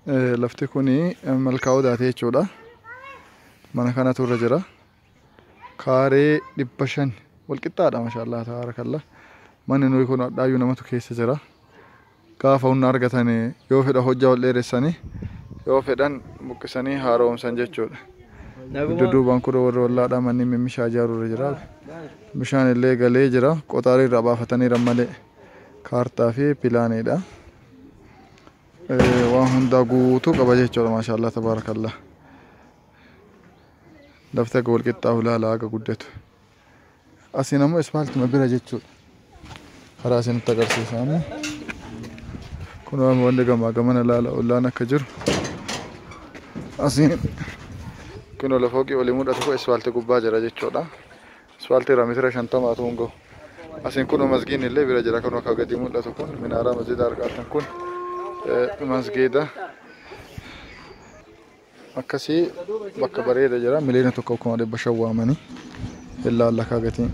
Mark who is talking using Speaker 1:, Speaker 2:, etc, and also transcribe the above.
Speaker 1: Lafti kun Malkaa Odaati jechuudha. Mana kanatu irra jira. Kaaree 500 walqixxaadha, mashaallaa tabaarakallah. Manni nuyi kun hadhaayyuu namatu keessa jira. Gaafa humna argatan yoo fedha hojjaa ol dheeressanii, yoo fedhan buqqisanii haaromsan jechuudha. Dudduubaan kun warra ollaadha, manni mimmishaa ijaaruu irra jira. Bishaan illee galee jira. Qoxaarii irraa baafataniiran malee kaartaa fi pilaaniidha. Waan hundaa guutuu qaba jechuudha, maashaallah tabaarakallah. Lafti akka wal qixxaahu ilaala akka guddatu. Asiin ammoo ispaaltuma bira jechuudha. Karaa isinitti agarsiisa amma. Kun wanti gamaa gamana ilaala, ollaan akka jiru. Asiin kun ola fooqii olii mul'atu kun ispaaltii gubbaa jira jechuudha. Ispaaltii irraa meetira 50tu hin gahu. Asiin kun masgiidni illee bira jira, kan akka gadi mul'atu kun minaaraa masjiida argaatan kun masgiida. Akkasii bakka bareeda jira, 1,500,000 waamanii ilaalla gatiin.